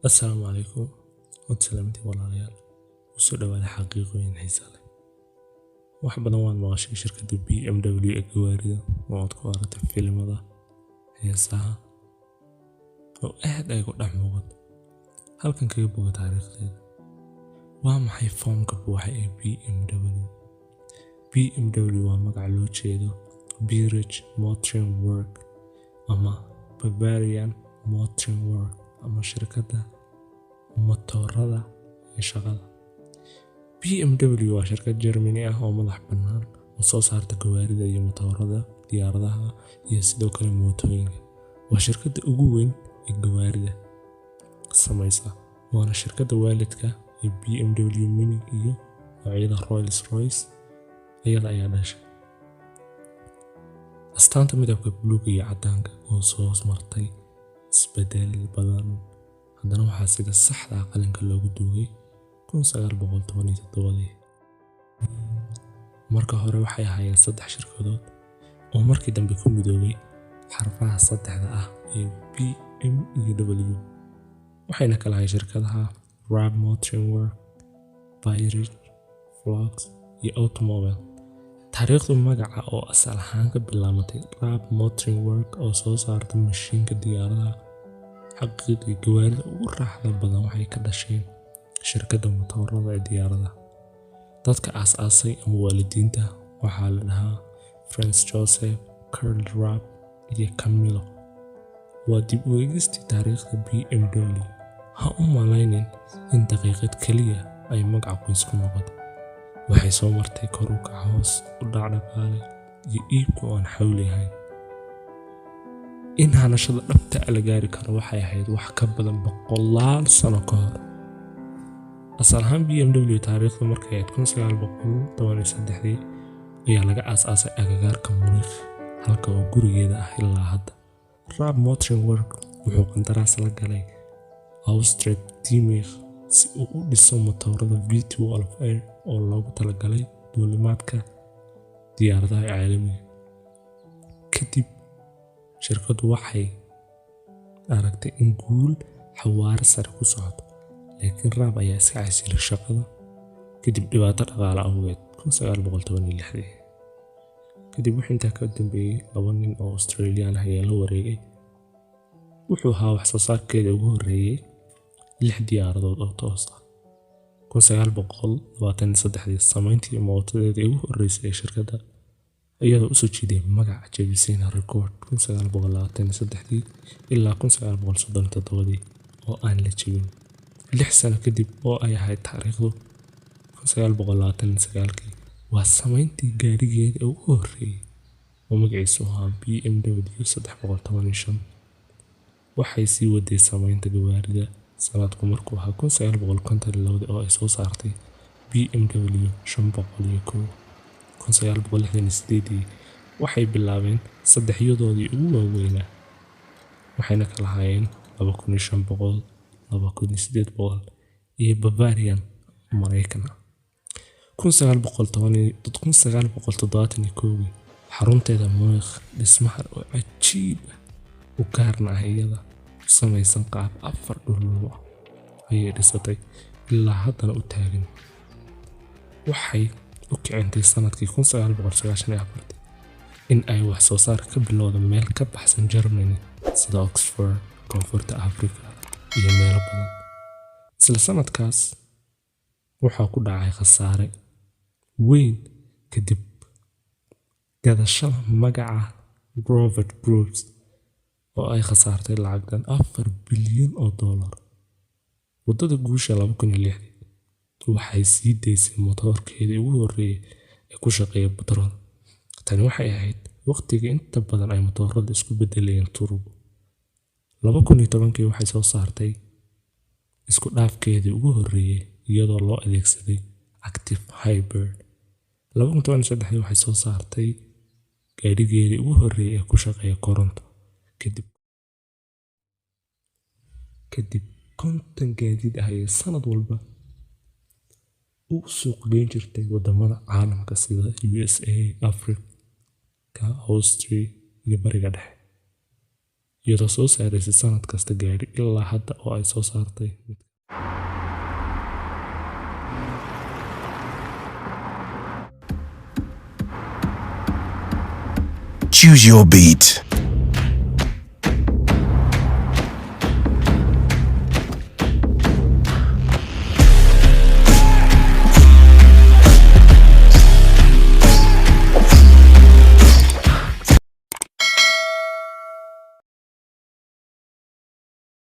Assalaamu calaykum. Waad salaamantiin, walaalayaal. Kusoo dhawaada xaqiiqooyin xiiso leh. Wax badan waad maqashay shirkadda BMW ee gawaarida, oo aad ku aragtay filimada, heesaha, oo aad ay ku dhex muuqato. Halkan kaga bogo taariikhdeeda. Waa maxay foomka buuxa ee BMW? BMW waa magac loo jeedo Bayerische Motoren Werke ama Bavarian Motoren Werke ama shirkadda matoorada ee shaqada. BMW waa shirkad Germany ah oo madax bannaan oo soo saarta gawaarida iyo matoorada diyaaradaha iyo sidoo kale mootooyinka. Waa shirkadda ugu weyn ee gawaarida samaysa, waana shirkadda waalidka ee BMW Mini iyo noocyada Rolls Royce iyada ayaa dhashay. Astaanta midabka buluugga iyo caddaanka oo soo martay isbeddel badan, haddana waxaa sida saxda ah qalinka loogu duugay 1917. Marka hore waxay ahaayeen saddex shirkadood oo markii dambe ku midoobay xarfaha saddexda ah ee B, M iyo W. Waxayna kala ahaayeen shirkadaha Rapp Motoren Werke, Bayerische Volks iyo Automobile. Taariikhdu magaca oo asal ahaan ka bilaabatay Rapp Motoren Werke oo soo saarta mashiinka diyaaradaha. Xaqiiqdii, gawaarida ugu raaxada badan waxay ka dhasheen shirkadda matoorada ee diyaaradaha. Dadka aas-aasay ama waalidiinta waxaa la dhahaa Franz Joseph, Karl Rapp iyo Camillo. Waa dib u eegistii taariikhda BMW. Ha u malaynin in daqiiqad kaliya ay magac qoys ku noqotay. Waxay soo martay kor u kac, hoos u dhac dhaqaale iyo iibka oo aan xawli ahayn. In hanashada dhabta ah la gaari karo waxay ahayd wax ka badan boqolaal sano ka hor. Asal ahaan BMW taariikhdu markay ahayd 1913 ayaa laga aasaasay agagaarka Munich, halka oo gurigeeda ah ilaa hadda. Rapp Motoren Werke wuxuu qandaraas la galay Austria Dimich si uu u dhiso matoorada V12 Air oo loogu talagalay duulimaadka diyaaradaha caalamiga. Kadib shirkaddu waxay aragtay in guul xawaare sare ku socoto, laakiin Rapp ayaa iska casilay shaqada kadib dhibaato dhaqaale awgeed 1916. Kadib wixii intaa ka dambeeyay, laba nin oo Australian ah ayaa la wareegay. Wuxuu ahaa wax soo saarkeeda ugu horreeyay lix diyaaradood oo toos ah. 1923 samayntii mootadeedii ugu horreysay ee shirkadda, iyadoo usoo jiiday magaca jebisayna rikoodh 1923 ilaa 1937 oo aan la jebin. 6 sano kadib oo ay ahayd taariikhdu 1929, waa samayntii gaarigeeda ugu horreeyay oo magaciisu ahaa BMW 315. Waxay sii waday samaynta gawaarida sanadku markuu ahaa 1952 oo ay soo saartay BMW 501. 1968 waxay bilaabeen saddexyadoodii ugu waaweynaa, waxayna kala ahaayeen 2500, 2800 iyo Bavarian Maraykan ah. 1971 xarunteeda Munich, dhismaha oo cajiib ah u gaarna ah iyada u samaysan qaab afar dhulmo ah ayay dhisatay, ilaa haddana u taagan. Waxay u kicintay sanadkii 1994 in ay wax soo saar ka bilowdo meel ka baxsan Germany sida Oxford, Koonfurta Afrika iyo meelo badan. Isla sanadkaas waxaa ku dhacay khasaare weyn kadib gadashada magaca Grover Groups oo ay khasaartay lacag dhan $4 bilyan. Waddada guusha 2006 waxay sii daysay matoorkeedii ugu horreeyay ee ku shaqeeya batrool. Tani waxay ahayd waqtigii inta badan ay matoorada isku beddelayeen turbo. 2010 waxay soo saartay isku dhafkeedii ugu horreeyay iyadoo loo adeegsaday Active Hybrid. 2013 waxay soo saartay gaadhigeedii ugu horreeyay ee ku shaqeeya koronto kadib 50 gaadiid ah ayay sanad walba u suuq geyn jirtay waddamada caalamka sida USA, Africa, Austria iyo Bariga Dhexe. iyadoo soo saaraysay sanad kasta gaadhi ilaa hadda oo ay soo saartay mid. Choose your beat.